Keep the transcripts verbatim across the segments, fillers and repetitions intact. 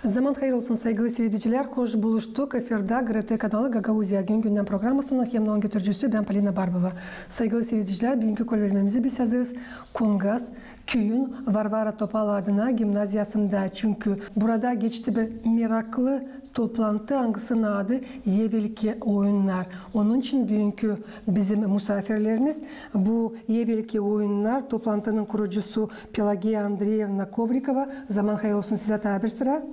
Zaman hayır olsun, saygılı siiredicilär. Hoş buluştuk. Efirdä GRT kanalı Gagauziya gün-gündän programasının hem dä onun götürücüsü bän, Polina Barbova. Saygılı siiredicilär, büünkü kolberimizi biz hazırız Kongaz küüyün Varvara Topal adına gimnaziyasında, çünkü burada geçti bir meraklı toplantı, angısının adı Evelki oyunnar. Onun için büünkü bizim musaafirlerimiz bu Evelki oyunnar toplantının kurucusu Pelagiya Andreyevna Kovrikova. Zaman hayır olsun sizä taa bir sıra.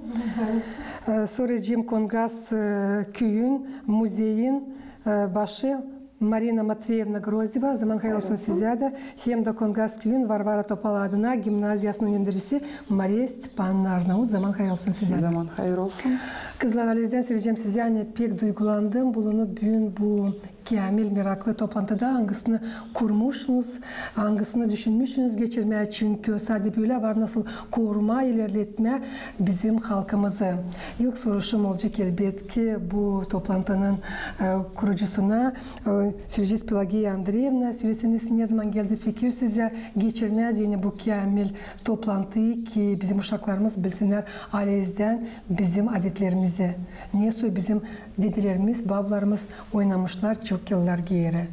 Ee, sora Kongaz, e, küüyün muzeyin, e, başı Marina Matveyevna Grozeva. Zaman hayır olsun sizä dä. Hem dä Kongaz küüyün Varvara Topal adına gimnaziyasının öndercisi Mariya Stepanna Arnaut. Zaman hayır olsun sizä dä. Zaman hayır olsun. Kızlar, halizdän söleyecäm sizä, ani pek duygulandım. Bulunup büün bu käämil meraklı toplantıda, angısını kurmuşsunuz, angısını düşünmüşsünüz geçirmää, çünkü sade bölä var nasıl korumaa, ilerletmää bizim halkımızı. İlk soruşum olacek, elbetki, bu toplantının, e, kurucusuna, e, söleyecez Pelagiya Andreyevna. Söleseniz, ne zaman geldi fikir sizä geçirmää deyni bu käämil toplantıyı, ki bizim uşaklarımız bilsinnär halizdän bizim adetlerimizi, nesoy bizim dedelerimiz, babularımız oynamışlar çok yıllar geeri.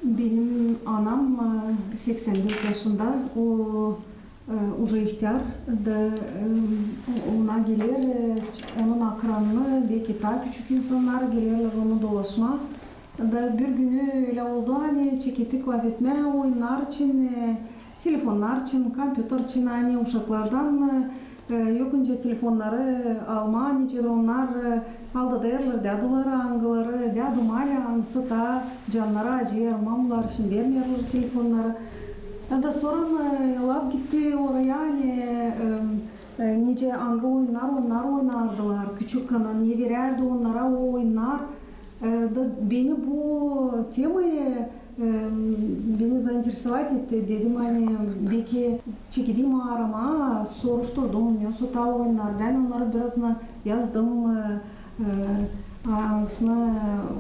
Benim anam, e, seksän dört yaşında, o, e, uje ihtär, da, e, o-, ona geler, e, onun akranı, beki taa küçük insannar gelerlär onu dolaşmaa. Da bir günü ölä oldu, ani çekettik lafetmää oyunnar için, e, telefonnar için, kompyuter için, ani uşaklardan, e, e, yok öncä telefonnarı almaa, neçin onnar, e, aldadêrlar däduları, angıları dädu malä, angısı taa cannarı acıyêr, mamular için vermeerlär telefonnarı. E, da sora, e, laf gitti oraya, ani, e, e, nicä, angı oyunnar onnar oynardılar küçükkän, ne verärdi onnara o oyunnar. E, da beni bu tema, e, beni заинтересовать etti, dedim, ani beki çekedeyim aaramaa, soruşturdum, nesoy taa oyunnar. Bän onnarı birazını yazdım, e, e, angısını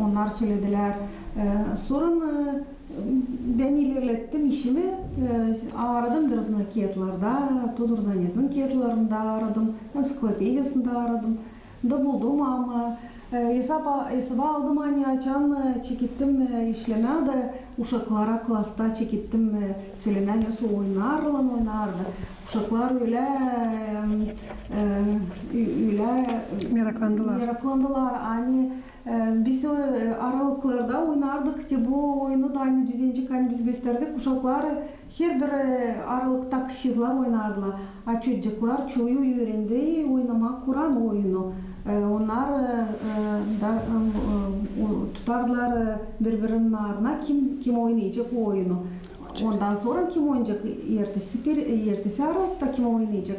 onnar söledilär. E, sora, e, bän ilerlettim işimi, e, aaradım birazını kiyatlarda, Tudur Zanetinin kiyatlarında aaradım, ensiklopediyasında aaradım. Da buldum, ama, e, esap-, esaba aldım, ani açan, e, çekettim, e, işlemää da uşaklara klasta çekettim, e, sölemää, nesoy oynarlan oynardı. Uşaklar ölä, e, e, ölä, e, meraklandılar, ani, e, biz o, e, aralıklarda oynardık te bu oyunu da, ani düzencik, ani biz gösterdik uşakları, herbir, e, aralıkta kızçızlar oynardılar. A çocuklar çoyu üürendi oynamaa kuran oyunu. E, onnar, e, e, da, e, e, o, tutardılar, e, biri-birinin aarına, kim, kim oynayacek o oyunu. Ondan sora kim oynayacek, ertesi per-, e, ertesi aralıkta kim oynayacek.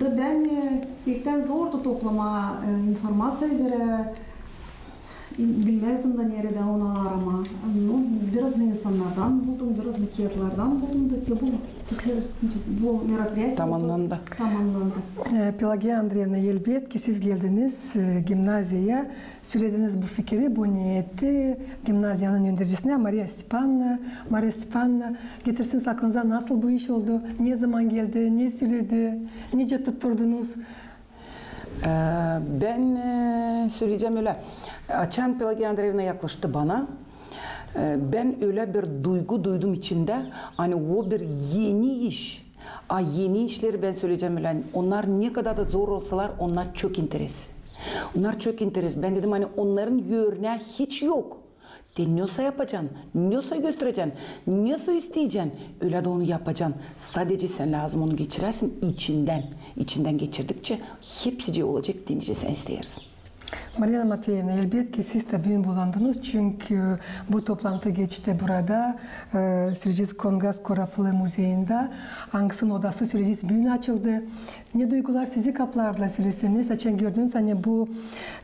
Da bän, e, ilktän zordu toplamaa, e, informaţiya üzerä, bilmäzdim da neredä onu aaramaa. Nu, birazını insannardan buldum, birazını kiyatlardan buldum da te bu, bu meropriyatiya tamannandı. Tamannandı. E, Pelagiya Andreyevna, elbetki siz geldiniz, e, gimnaziyaya, sölediniz bu fikiri, bu niyeti gimnaziyanın öndercisinä Mariya Stepanna. Mariya Stepanna, getirseniz aklınıza, nasıl bu iş oldu, ne zaman geldi, ne söledi, nicä tutturdunuz? E, bän, e, söleyecäm ölä. Açan Pelagiya Andreyevna yaklaştı bana, e, bän ölä bir duygu duydum içimdä, ani o bir eni iş. A eni işleri, bän söleyecäm ölä, onnar ne kadar da zor olsalar, onnar çok interes. Onnar çok interes. Bän dedim, ani onnarın örnää hiç yok. Te nesoy yapacan, nesoy gösterecän, nesoy isteyecän, ölä dä onu yapacan. Sadecä sän lääzım onu geçiräsin içindän. İçindän geçirdikçä hepsicii olacek te nicä sän isteersin. Marina Matveyevna, elbetki siz tä büün bulundunuz, çünkü bu toplantı geçti burada, e, söleyecez, Kongaz koraflı muzeyindä, angısının odası, söleyecez, büün açıldı. Ne duygular sizi kaplardılar, söleseniz, açan gördünüz, ani bu,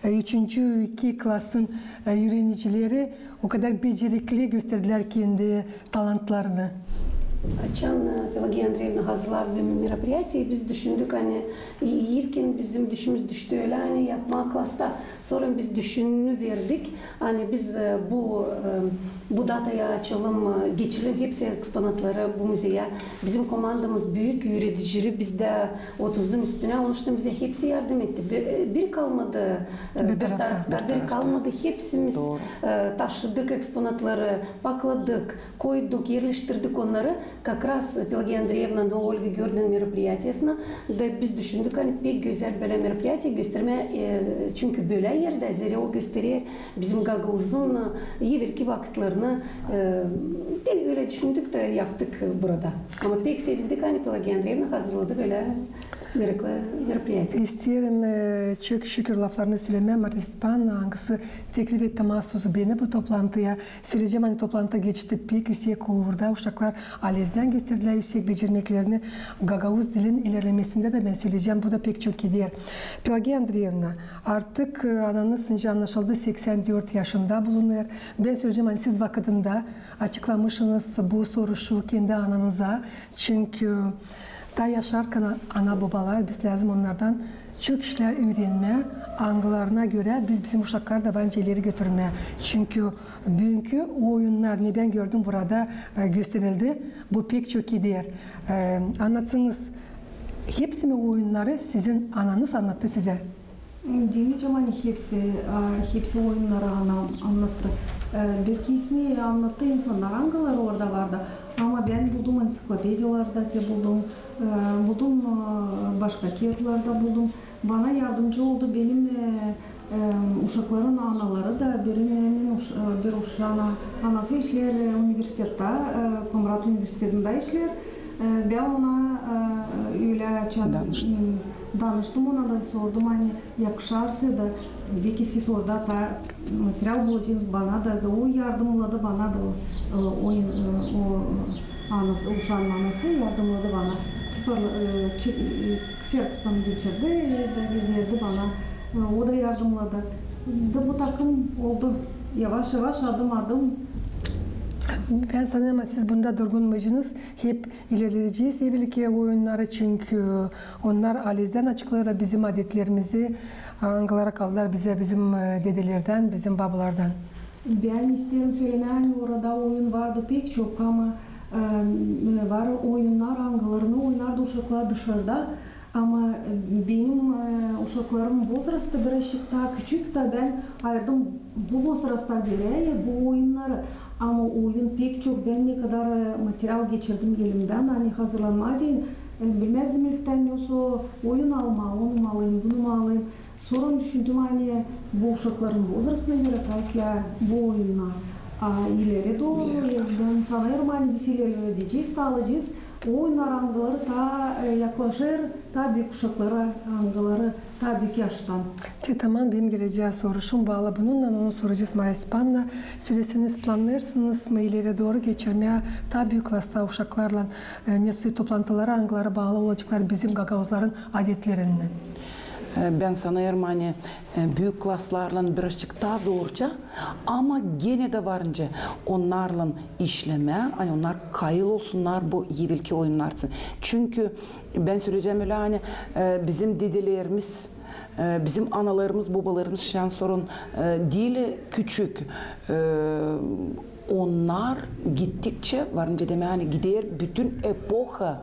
e, üçüncü, iki klasın, e, üürenicileri o kadar becerikli gösterdilär kendi talantlarını? Açan, e, Pelagiya Andreevna hazırlar bu meropiriyatiyi, biz düşündük, ani ilkin bizim düşünümüz düştü ölä, ani yapmaa klasta. Sora biz düşünü verdik, ani biz, e, bu, e, bu dataya açılım, e, geçirelim hepsi eksponatları bu muzeyä. Bizim komandamız büük, üüredicileri bizdä otuzun üstünä, onun için bizä hepsi yardım etti. Bir, e, bir kalmadı, e, bir tarafta, bir kalmadı. Hepsimiz, e, taşıdık eksponatları, pakladık, koyduk, erleştirdik onnarı. Как раз Pelagiya Andreevnanın, Olga Georgievnanın meropiriyatiyasına da biz düşündük, ani pek gözäl bölä meropiriyatiyi göstermää, e, çünkü bölä erdä, zerä o gösterer bizim Gagauzun, e, evelki vakıtlarını, e, te ölä düşündük da yaptık burada. Ama pek sevindik, ani Pelagiya Andreevna hazırladı bölä meraklı meropiriyatiyi. İsteerim, e, çok şükür laflarını sölemää Mariya Stepanovna, angısı teklif etti maasuz beni bu toplantıya. Söleyecäm, ani toplantı geçti pek üüsek uurda. Uşaklar alezdän gösterdilär üüsek becermeklerini. Gagauz dilin ilerlemesindä dä bän söleyecäm, bu da pek çok eder. Pelagiya Andreevna, artık, e, ananız, nicä annaşıldı, seksän dört yaşında bulunêr. Bän söleyecäm, ani siz vakıdında açıklamışınız bu soruşu kendi ananıza. Çünkü taa yaşarkan ana-bobalar, biz lääzım onnardan çok işlär üürenmää, angılarına görä biz bizim uşakları da var nicä ileri götürmää. Çünkü büünkü oyunnar, ne bän gördüm burada, e, gösterildi, bu pek çok eder. E, annatsınız, hepsi mi oyunnarı sizin ananız annattı sizä? Demeyecäm, ani hepsi, a, hepsi oyunnarı anam annattı. E, bir kesini annattı insannar, angıları orada vardı. Ama bän buldum, ansiklopediyalarda te buldum, e, buldum, e, başka kiyatlarda buldum. Bana yardımcı oldu benim, e, e, uşakların anaları da, birinin uş-, e, bir uşaana, anası işleer, e, universitettä, e, Komrat universitetindä işleer. E, bän ona, e, ölä açan, danıştım ona da sordum, ani yakışarsa da, beki siz orada taa material bulacenız bana da, da o yardımladı bana da, o, e, o, e, o anası, uşaanın anası yardımladı bana. Tipa, e, çe-, e, kserokstanı geçirdi, e, da verdi bana. E, o da yardımladı. Da bu takım oldu. Yavaş-yavaş, adım-adım. Bän sanêrım, siz bunda durgunmayacınız. Hep ilerledecez evelki oyunnarı, çünkü onnar alezdän açıklêêrlar bizim adetlerimizi, angıları kaldılar bizä bizim, e, dedelerdän, bizim babalardan. Bän isteerim sölemää, ani orada oyun vardı pek çok, ama, e, var oyunnar, angılarını oynardı uşaklar dışarıda. Ama, e, benim, e, uşaklarım vozrastı birazçık taa küçük, da bän ayırdım bu vozrasta görä, e, bu oyunnarı. Ama oyun pek çok, bän ne kadar, e, material geçirdim elimdän, ani hazırlanmaa deyni, e, bilmäzdim ilktän, ne olsa oyun almaa, onu mu alayım, bunu mu alayım. Sora düşündüm, ani bu uşakların vozrastına görä kaysılar bu oyunnar. A ileri dooru, e, bän sanêrım, ani biz ilerledecez, taa alacez o oyunnar, angıları taa, e, yaklaşêr taa büük uşaklara, angıları taa büük yaştan. Te tamam, benim gelecää soruşum baalı bununnan, onu soracez Mariya Stepanovnaya. Söleseniz, plannêêrsınız mı ileri dooru geçirmää taa büük klasta uşaklarlan, e, ne toplantıları, angıları baalı olaceklar bizim gagauzların adetlerinnän? E, bän sanêrım, ani, e, büük klaslarlan birazçık taa zorça, ama genä dä var nicä onnarlan işlemää, ani onnar kayıl olsunnar bu evelki oyunnar için. Çünkü bän söleyecäm ölä, ani, e, bizim dedelerimiz, e, bizim analarımız, bobalarımız şindän sora, e, diil küçük, e, onnar gittikçä, var nicä demää, ani gider bütün epoha,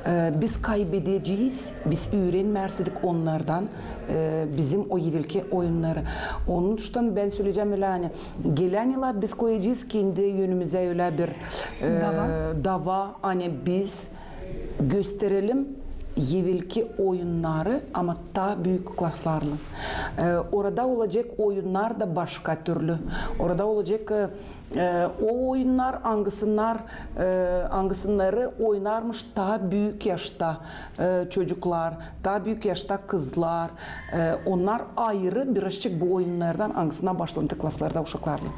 e, biz kaybedecez, biz üürenmärsädik onnardan, e, bizim o evelki oyunnarı. Onuştan bän söleyecäm ölä, ani gelän yıla biz koyacez kendi önümüzä ölä bir, e, dava, ani biz gösterelim evelki oyunnarı, ama taa büük klaslarlan. E, orada olacek oyunnar da başka türlü. Orada olacek, e, e, o oyunnar, angısınnar, e, angısınnarı oynarmış taa büük yaşta, e, çocuklar, taa büük yaşta kızlar. E, onnar ayırı birazçık bu oyunnardan, angısınnar başlandı klaslarda uşaklarlan.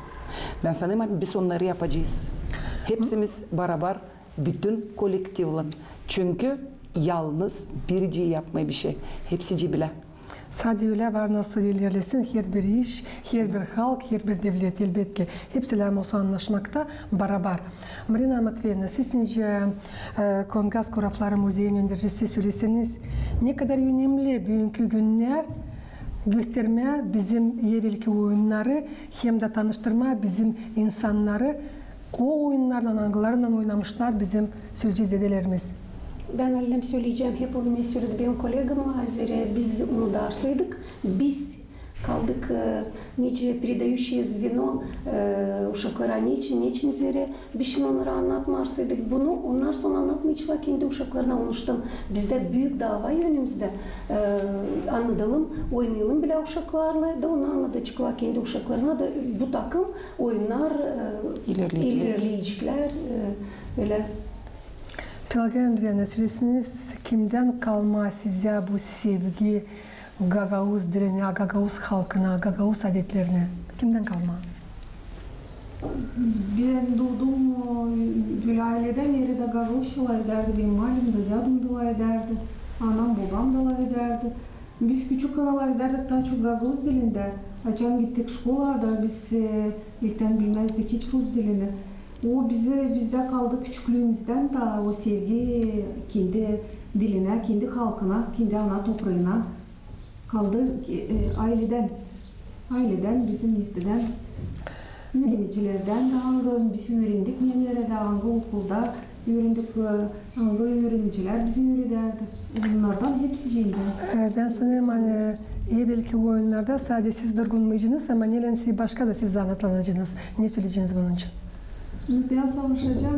Bän sanêrım, ani biz onnarı yapacez. Hepsimiz barabar, bütün kolektivlan. Çünkü yalnız biricii yapmêêr bişey. Hepsicii bilä. Sade ölä var, nasıl ilerlesin herbir iş, herbir halk, herbir devlet, elbetki. Hepsi lääzım olsun annaşmakta barabar. Marina Matveevna, siz nicä, e, Kongaz kurafları muzeyin öndercisi, söleseniz, ne kadar önemli büünkü günnär göstermää bizim evelki oyunnarı hem dä tanıştırmaa bizim insannarı o oyunnarlan, angılarınnan oynamışlar bizim söleci dedelerimiz. Bän alim söleycäm, hep onu ne söledi benim kollegam, zerä biz unudarsaydık, biz kaldık, e, nicä передающее звено, e, uşaklara. Neçin, neçin zerä biz şindi onnara annatmarsaydık bunu, onnar sora annatmayaceklar kendi uşaklarına. Onuştan bizdä büük dava önümizdä, e, annadalım, oynayalım bilä uşaklarlan, da onu annadaceklar kendi uşaklarına da bu takım oyunnar, e, ilerleyecek. İlerleyeceklär, e, ölä. Pelagiya Andreevna, söleseniz, kimdän kalma sizä bu sevgi gagauz dilinä, gagauz halkına, gagauz adetlerinä? Kimdän kalma? Bän duudum, e, bölä ailedän, neredä gagauzça lafedärdi, benim malim da, dädum da lafedärdi, anam, bobam da lafedärdi. Biz küçükkän lafedärdik taa çok gagauz dilindä. Açan gittik şkolaya da, biz, e, ilktän bilmäzdik hiç rus dilini. O bizä, bizdä kaldı küçüklüümüzdän taa o sevgi kendi dilinä, kendi halkına, kendi ana topraana. Kaldı, e, ailedän, ailedän, bizim nesledän, üürenicilerdän, angı biz üürendik, neredä, angı okulda üürendik, e, angı üürenicilär bizi üüredärdi. Onnardan hepsi şeydän. E, bän sanêrım, ani evelki oyunnarda sade siz durgunmaycınız, ama neylän siz başka da siz zanaatlanacınız. Ne söleyeceniz bunun için? Ну, bän savaşacam,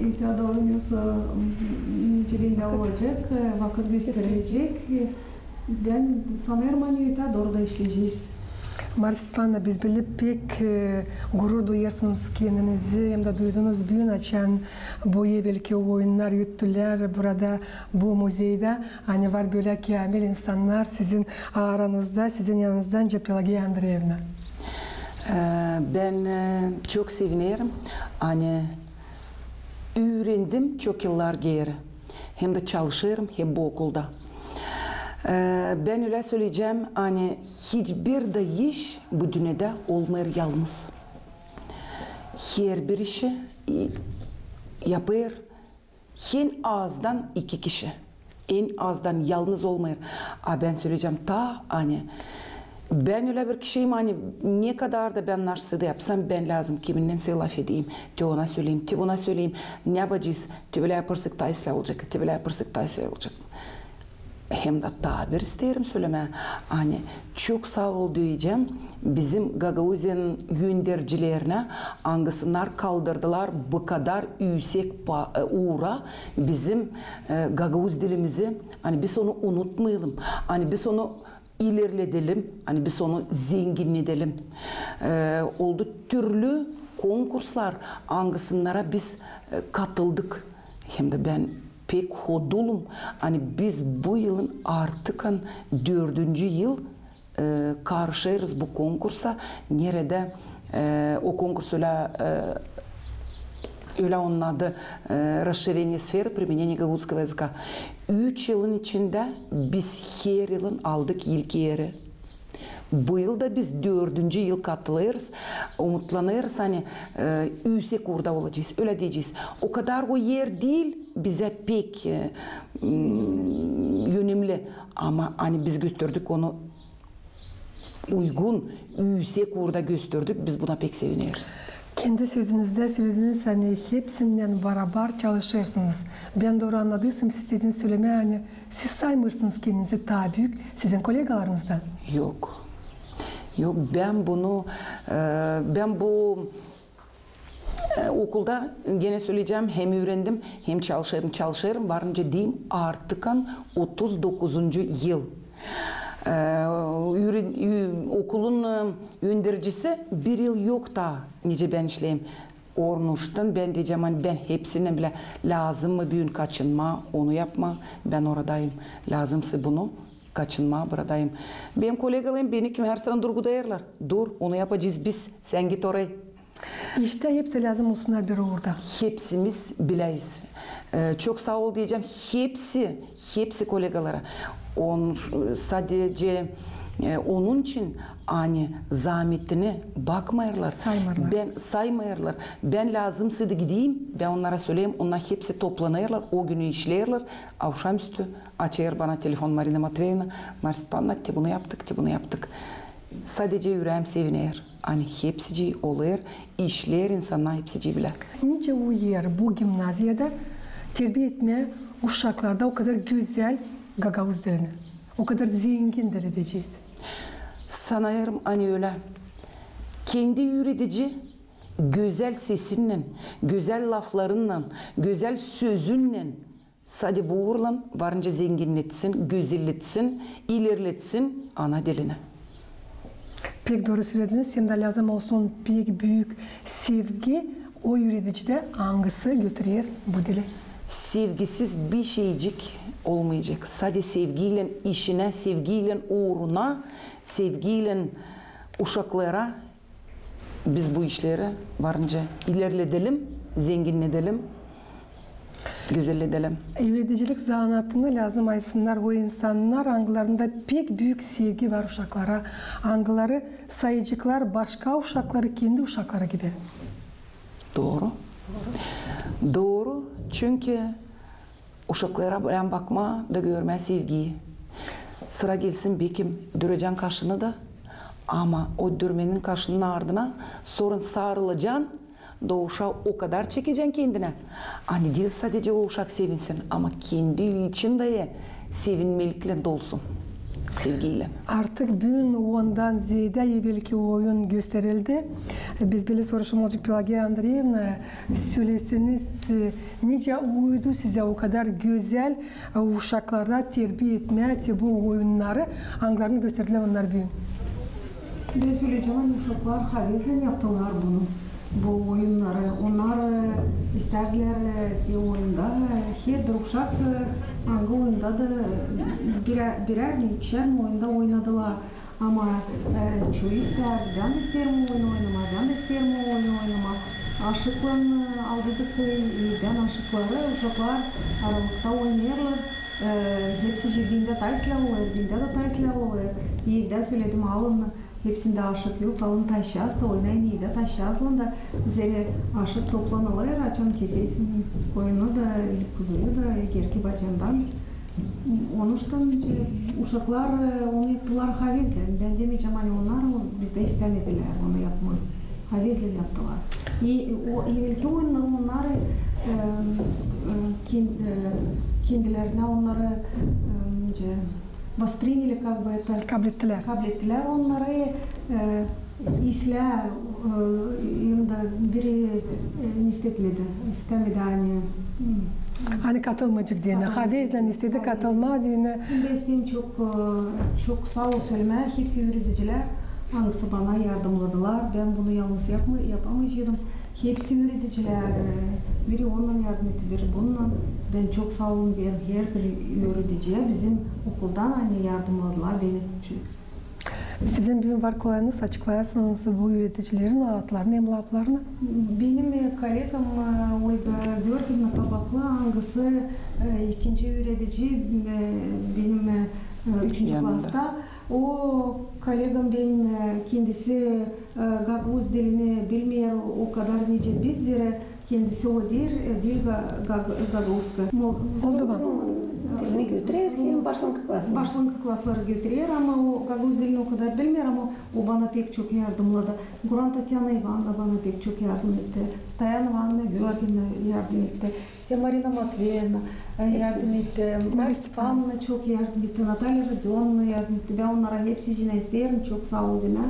ötää dooru, yoksa, m, nicä dä olacek, e, vakıt gösterecek. E, bän sanêrım, ani ötää dooru da işleyecez. Marisa Stepanovna, biz bilä pek, e, gurur duyêrsınız kendinizi, hem dä duydunuz büün, açan bu evelki oyunnar öttülär burada, bu muzeydä, ani var bölä käämil insannar sizin aranızda, sizin yanınızda, nicä Pelagiya Andreevna. E, bän, e, çok sevinerim, ani üürendim çok yıllar geeri. Hem dä çalışêrım hep bu okulda. E, bän ölä söleyecäm, ani hiçbir dä iş bu dünnedä olmêêr yalnız. Herbir işi, e, yapêr en azdan iki kişi. En azdan yalnız olmêêr. A bän söleyecäm taa, ani bän ölä bir kişiyim, ani ne kadar da bän nasıl da yapsam, bän lääzım kiminnän sä lafedeyim. Te ona söleyim, te buna söleyim. Ne yapacez? Te bölä yapêrsek, taa islää olacek, te bölä yapêrsek, taa islää olacek. Hem dä taa bir isteerim sölemää, ani çok saa ol deyecäm bizim Gagauziyanın öndercilerinä, angısınnar kaldırdılar bu kadar üüsek pa-, e, uura bizim, e, gagauz dilimizi, ani biz onu unutmayalım, ani biz onu ilerledelim, ani biz onu zenginnedelim. E, oldu türlü konkurslar, angısınnara biz, e, katıldık. Hem dä bän pek hodulum, ani biz bu yılın artıkan dördüncü yıl, e, karışêrız bu konkursa, neredä, e, o konkurs ölä, e, ölä onun adı, e, расширение сферы применения гагаузского языка. Üç yılın içindä biz her yılın aldık ilk eri. Bu yıl da biz dördüncü yıl katılêrız, umutlanêrız, ani, e, üüsek uurda olacez, ölä deyecez. O kadar o er diil bizä pek, e, m, önemli, ama ani biz götürdük onu uygun, üüsek uurda götürdük, biz buna pek sevineriz. Kendi sözünüzdä sölediniz, ani hepsinnän barabar çalışêrsınız. Bän dooru annadıysam, siz istediniz sölemää, ani siz saymêêrsınız kendinizi taa büük sizin kollegalarınızdan. Yok. Yok, bän bunu, e, bän bu, e, okulda, genä söleyecäm, hem üürendim, hem çalışêrım, çalışêrım, var nicä deyim, artıkan otuz dokuzuncu yıl. E, üüren-, ü-, okulun, e, öndercisi bir yıl yok taa, nicä bän işleerim. Onuştan bän deyecäm, ani bän hepsinnän bilä lääzım mı büün kaçınmaa, onu yapmaa, bän oradayım. Lääzımsa bunu kaçınmaa, buradayım. Benim kollegalarım beni kim herzaman durgudêrlar. Dur, onu yapacez biz, sän git orayı. İştä hepsi lääzım olsunnar bir uurda. Hepsimiz biläyiz. E, çok saa ol deyecäm hepsi, hepsi kollegalara. On, e, sadece E, onun için ani zaametini bakmêêrlar. Saymêêrlar. Bän, saymêêrlar. Bän lääzımsaydı gideyim, bän onnara söleerim, onnar hepsi toplanêrlar, o günü işleerlär, avşamüstü açêr bana telefon Marina Matveevna, Marina Stepanovna, te bunu yaptık, te bunu yaptık. Sadece üreem sevineer. Ani hepsicii olêr, işleer, insannar hepsicii bilä. Nicä uyêr bu gimnaziyada terbiya etmää uşaklarda o kadar gözäl gagauz dilini, o kadar zengin dil edecez? Sanêrım, ani ölä. Kendi üüredici gözäl sesinnän, gözäl laflarınnan, gözäl sözünnän sade bu uurlan varınca zenginnetsin, gözelletsin, ilerletsin ana dilini. Pek dooru sölediniz. Hem dä lääzım olsun pek büük sevgi o üüredicidä, angısı götürer bu dili. Sevgisiz bişeycik olmayacek. Sade sevgiylän işinä, sevgiylän uuruna, sevgiylän uşaklara biz bu işleri varınca ilerledelim, zenginnedelim, gözelledelim. Üüredicilik zanaatını lääzım açsınnar o insannar, angılarında pek büük sevgi var uşaklara, angıları sayaceklar başka uşakları kendi uşakları gibi. Dooru. Dooru, çünkü uşaklara bölä bakmaa da görmää sevgiyi. Sıra gelsin, bekim, dürecän kaşını da, ama o dürmenin kaşının ardına sora sarılacan da o uşaa o kadar çekecän kendinä. Ani diil sadece o uşak sevinsin, ama kendi için dä sevinmeliklän dolsun, sevgiylän. Artık büün ondan zeedä evelki oyun gösterildi. Biz bilä soruşum olacek Pelagiya Andreevnaya, söleseniz, e, nicä uydu sizä o kadar gözäl, e, uşaklarda terbiya etmää te bu oyunnarı, angılarını gösterdilär onnar büün? Bän söleyecäm, ani uşaklar havezlän yaptılar bunu, bu oyunnarı. Onnar, e, istärdilär, e, te oyunda, e, herbir uşak, e, angı oyunda da, e, birä-, birär mi, ikişär mi oyunda oynadılar. Ama, e, çoyu istär, bän dä isteerim o oyunu oynamaa, bän dä isteerim o oyunu oynamaa. Aşıklan, e, aldıydık, e, evdän aşıkları, uşaklar aralıkta oynêêrlar. E, hepsi bendä taa islää olêr, bendä dä taa islää olêr. Evdä söledim, alın, hepsindä aşık yok, alın taşıyacez da oynayın evdä, taşıyacezlan da, zerä aşık toplanılêr, açan kesersin koyunu da, kuzuyu da, gerki bacandan. Onuştan uşaklar, e, onu yaptılar havezlän. Bän demeyecäm, ani onnar, o, bizdä istämedilär onu yapmaa. Havezlän yaptılar. И o evelki oyunnarı onnar, e, e, ken-, e, kendilerinä onnarı, e, nicä, восприняли, как бы это, kablettilär. Kablettilär onnarı, e, islää, e, hem dä biri, e, ne istämedi, istämedi, ani, m, ani katılmayacek deyni. Katılmayacek. Havezlän istedi, katılmaa deyni. Bän isteerim çok, e, çok saa ol sölemää hepsi üüredicilär, angısı bana yardımnadılar. Bän bunu yalnız yapma-, yapamayaceydım. Hepsi üüredicilär, e, biri onunnan yardım etti, biri bununnan. Bän çok saa olun deerim herbir üürediciyä bizim okuldan, ani yardımnadılar beni. Sizin büün var kolayınız açıklayasınız bu üüredicilerin adlarını hem laflarını. Benim, e, kollegam, e, Olga Georgievna Kabaklı, angısı, e, ikinci üüredici, e, benim, e, e, üçüncü klasta. O kollegam benim, e, kendisi, e, gagauz dilini bilmeer o kadar nicä biz, zerä kendisi o diil, e, diil ga-, ga-, gagauzka. Oldu mu? Dilini götürer hem başlankı klasları. Başlankı klasları götürer, ama o gagauz dilini o kadar bilmeer, ama o bana pek çok yardımnadı. Guran Tatyanna İvanovna bana pek çok yardım etti. Stoyan İvanovna Georgievna yardım etti. Te Marina Matveevna, e, yardım etti. Marina Stepanovna çok yardım etti. Natalya Rodionovna yardım etti. Bän onnara hepsicinä isteerim çok saa ol demää.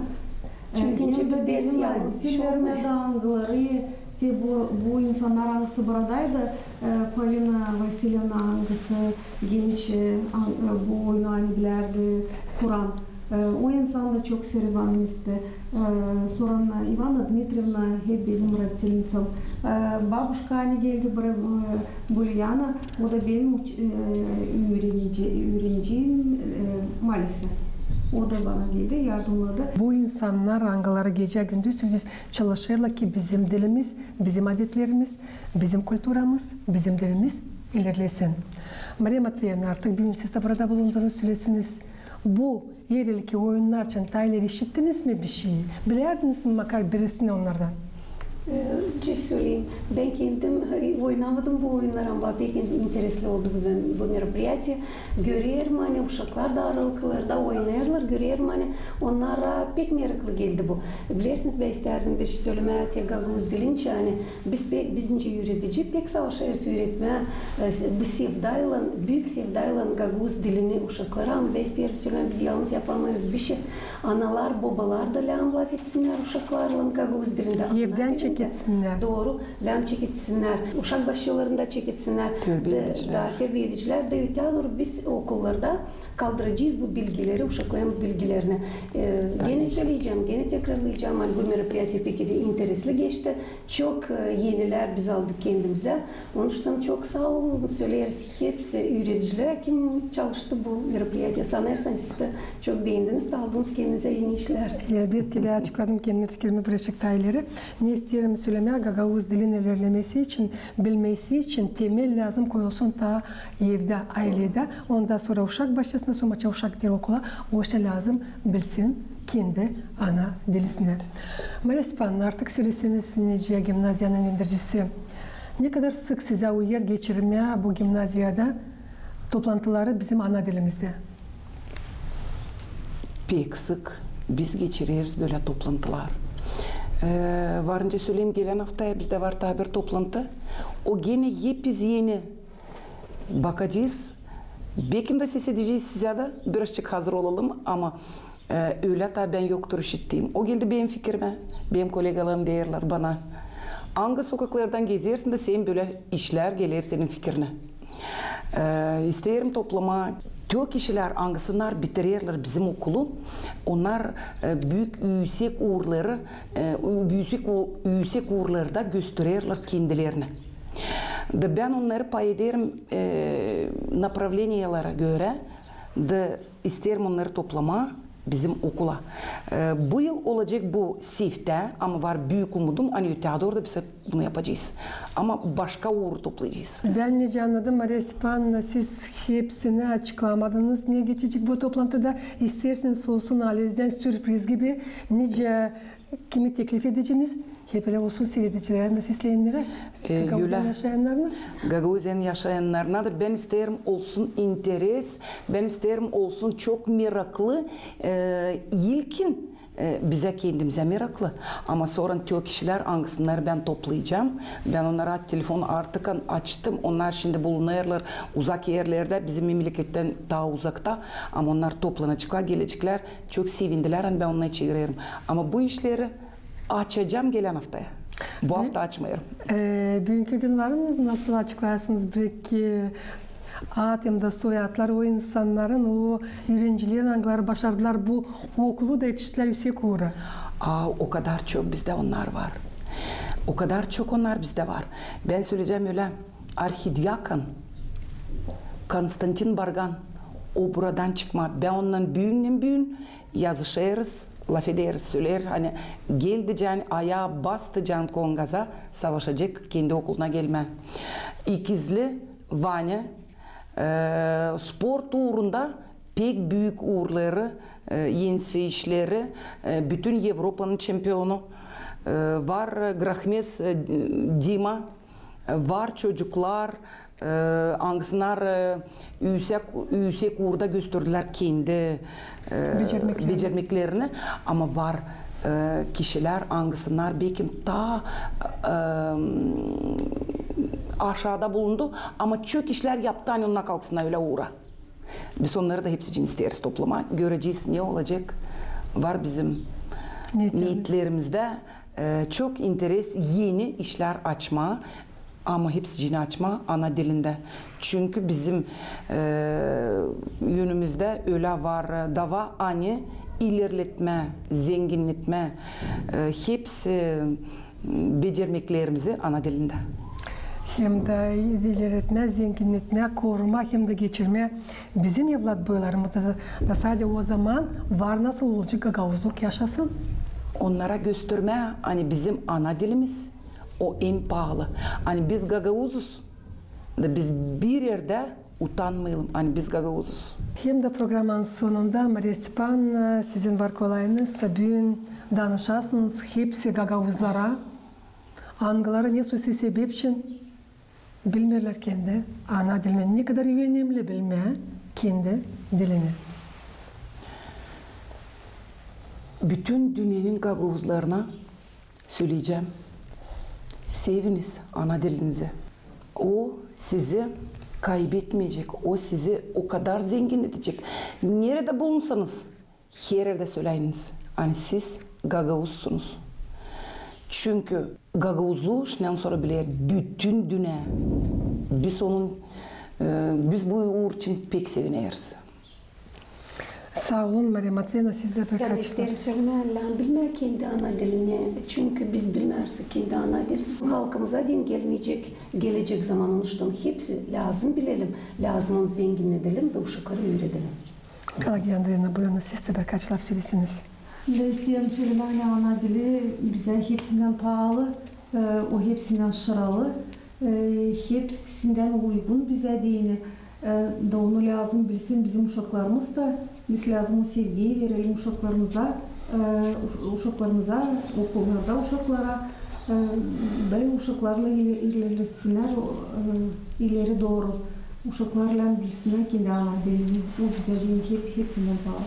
E, çünkü hem dä biz dä benim yalnız iş olmêêr. Dä angıları, te bu, bu insannar, angısı buradaydı, e, Polina Vasilyevna, angısı genç, e, an-, e, bu oyunu ani bilärdi kuran. E, o insan da çok sever bana isteer. E, sora İvana Dmitrievna hep benim родительницам. E, babuşka ani geldi, bura, e, Bulyana, o da benim uç-, e, üüreneci-, üürenicim, e, Malisa. O da bana geldi, yardımnadı. Bu insannar, angıları gecä-gündüz çalışêrlar ki bizim dilimiz, bizim adetlerimiz, bizim kulturamız, bizim dilimiz ilerlesin. Mariya Matveevna, artık büün siz dä burada bulundunuz, söleseniz, Bu evelki oyunnar için taa ileri işittiniz mi bişey? Bilerdiniz mi makar birisini onnardan? Ee, söleyim, bän kendim, e, oynamadım bu oyunnar, ama pek in-, interesli oldu bu, bu meropriyatiye. Görerim, ani uşaklar da aralıklarda oynêêrlar, görerim, ani onnara pek meraklı geldi bu. Bilersiniz, bän istärdim bir şey sölemää te gagauz dilinçä, ani biz pek, bizincä üüredici, pek savaşêrız üüretmää, e, se-, bu sevdaylan, büük sevdaylan gagauz dilini uşaklara, ama bän istärdim sölemää, biz yalnız yapamêêrız bişey. Analar, bobalar da lääzım lafetsinnär uşaklarlan gagauz dilindä. Evdän çeketisinnär. Dooru, lääzım çeketisinnär. Uşak başçalarında çeketisinnär. Terbiyedicilär. Da, terbiyedicilär dä ötää dooru biz okullarda kaldıracez bu bilgileri, uşakların bilgilerini. E, genä söleyecäm, genä tekrarlayacam, ani bu meropriyatiye pek interesli geçti. Çok, e, enilär biz aldık kendimizä. Onuştan çok saa olun söleriz hepsi üüredicilerä, kim çalıştı bu meropriyatiye. Sanêrsam, siz dä çok beendiniz da aldınız kendinizä eni işlär. Elbetki, bän açıkladım kendi fikirimi birazcık taa ileri. Ne isteerim sölemää, gagauz dilin ilerlemesi için, bilmesi için temel lääzım koyulsun taa evdä, ayledä. Ondan sora uşak başçasına, sora uşak gider okula, o iştä lääzım bilsin kendi ana dilini. Mariya Stepanovna, artık söleseniz, nicä gimnaziyanın öndercisi, ne kadar sık sizä uyar geçirmää bu gimnaziyada toplantıları bizim ana dilimizdä? Pek sık biz geçireriz bölä toplantılar. E, var nicä söleyim, gelän aftaya bizdä var taa bir toplantı. O genä yepyeni bakacez. Bekim dä ses edecez sizä dä, birazcık hazır olalım, ama, e, ölä taa bän yoktur işittiim. O geldi benim fikirimä, benim kollegalarım deerlär bana: angı sokaklardan gezersin dä, sen bölä işlär geler senin fikirinä. E, isteerim toplamaa te kişilär, angısınar bitirerlär bizim okulu. Onnar, e, büük üüsek uurları, e, üüsek u-, üüsek uurlarda göstererlär kendilerini. Da bän onnarı pay ederim, e, направлениелерä görä, da isteerim onnarı toplamaa bizim okula. E, bu yıl olacek bu seftä, ama var büük umudum, ani ötää dooru da biz bunu yapacez. Ama başka uuru toplayacez. Bän nicä annadım, Mariya Stepanovna, siz hepsini açıklamadınız, ne geçecek bu toplantıda. İsteerseniz olsun halizdän sürpriz gibi, nicä kimi teklif edeceniz, hep ölä olsun siiredicilerä dä, sesleyenlerä, e, Gagauziyanın yaşayannarına. Gagauziyanın yaşayannarına da bän isteerim olsun interes, bän isteerim olsun çok meraklı, e, ilkin, e, bizä kendimizä meraklı. Ama sora te kişilär, angısınarı bän toplayacam. Bän onnara telefon artık açtım. Onnar şindi bulunêrlar uzak erlerdä, bizim memlekettän taa uzakta. Ama onnar toplanaceklar, geleceklär. Çok sevindilär, ani bän onnarı çaarêrım. Ama bu işleri açacam gelän aftaya. Bu afta açmêêrım. E, büünkü gün var mı, nasıl açıklarsınız, belki ad hem dä soyadlar o insannarın, o üürencilerin, angıları başardılar bu okulu da etiştirdiler üüsek uura? A, o kadar çok bizdä onnar var. O kadar çok onnar bizdä var. Bän söleyecäm ölä, arhidiakon Konstantin Bargan, o buradan çıkma. Bän ondan büündän-büün yazışêrız, lafederiz, söleer, ani geldicän, ayaa bastıcän kongaza, savaşacek kendi okuluna gelmää. İkizli Vanya, e, sport uurunda pek büük uurları, e, enişleri, e, bütün Evropanın çempionu, e, var, e, Grahmes, e, Dima, e, var çocuklar, e, angısınar, e, üüsek, üüsek uurda gösterdilär kendi, e, becermeklerini. Becermeklerini. Ama var, e, kişilär, angısınar bekim taa, e, aşaada bulundu, ama çok işlär yaptı, ani onnar kalksınnar ölä uura. Biz onnarı da hepsicini isteeriz toplamaa. Görecez, ne olacek. Var bizim neetlerimizdä, e, çok interes eni işlär açmaa, ama hepsicini açmaa ana dilindä. Çünkü bizim, e, önümüzdä ölä var, e, dava, ani ilerletmää, zenginnetmää, e, hepsi becermeklerimizi ana dilindä. Hem dä ilerletmää, zenginnetmää, korumaa hem dä geçirmää bizim evlatboylarımızı da, da sade o zaman var nasıl olacek gagauzluk yaşasın. Onnara göstermää, ani bizim ana dilimiz o en paalı. Ani biz gagauzuz, da biz bir erdä utanmayalım, ani biz gagauzuz. Hem dä programanın sonunda, Mariya Stepanovna, sizin var kolayınız, büün danışasınız hepsi gagauzlara, angıları ne sosyal sebep için bilmeerlär kendi ana dilini. Ne kadar önemli bilmää kendi dilini. Bütün dünnenin gagauzlarına söleyecäm: seviniz ana dilinizi. O sizi kaybetmeyecek, o sizi o kadar zengin edecek. Neredä bulunsanız, hererdä söläyiniz, ani siz gagauzsunuz. Çünkü gagauzluu şindän sora biler bütün dünnä. Biz onun, e, biz bu uur için pek sevineriz. Saa olun, Mariya Matveyevna, siz dä bir... Bän isteerim sölemää, lääzım bilmää kendi ana dilini, çünkü biz bilmeeriz kendi ana dilimizi. Bizim halkımıza deyni gelmeyecek, gelecek zaman, onun için hepsi lääzım bilelim, lääzım onu zengin edelim ve uşakları üüredelim. Pelagiya Andreyevna, buyurun, siz dä birkaç laf söleseniz. Bän isteerim sölemää, ani ana dili bizä hepsindän paalı, e, o hepsindän şıralı, e, hepsindän uygun bizä deyni. E, da onu lääzım bilsin bizim uşaklarımız da. Biz lääzım o sevgiyi verelim uşaklarımıza, e, uş-, uşaklarımıza, okullarda uşaklara, e, da uşaklarla ile-, ilerletsinnär, e, ileri dooru. Uşaklar lääzım bilsinnär kendi ana dilini. O bizä deyni hep-, hepsindän paalı.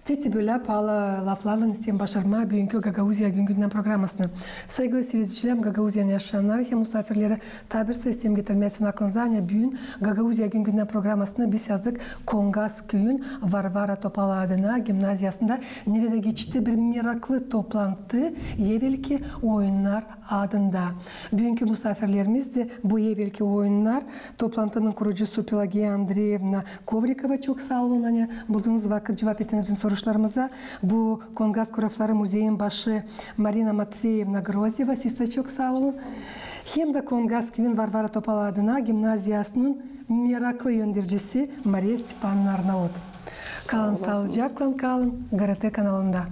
Te-te bölä paalı laflarlan isteerim başarmaa büünkü Gagauziya gün-gündän programasını. Saygılı siiredicilär, Gagauziyanın yaşayannarı hem musaafirleri, taa bir sıra isteerim getirmää sizin aklınıza, ani büün Gagauziya gün-gündän programasını biz yazdık Kongaz küüyün Varvara Topal adına gimnaziyasında, neredä geçti bir meraklı toplantı evelki oyunnar adında. Büünkü musaafirlerimiz dä bu evelki oyunnar toplantının kurucusu Pelagiya Andreyevna Kovrikova, çok saa olun, ani buldunuz vakıt, cuvap ettiniz bizim soruşlarımıza. Bu Kongaz kurafları muzeyin başı Marina Matveyevna Grozyeva, siz dä çok saa olun. Hem dä Kongaz küüyün Varvara Topal adına gimnaziyasının meraklı öndercisi Mariya Stepanovna Arnaut. Kalın saalıcaklan, kalın GRT kanalında.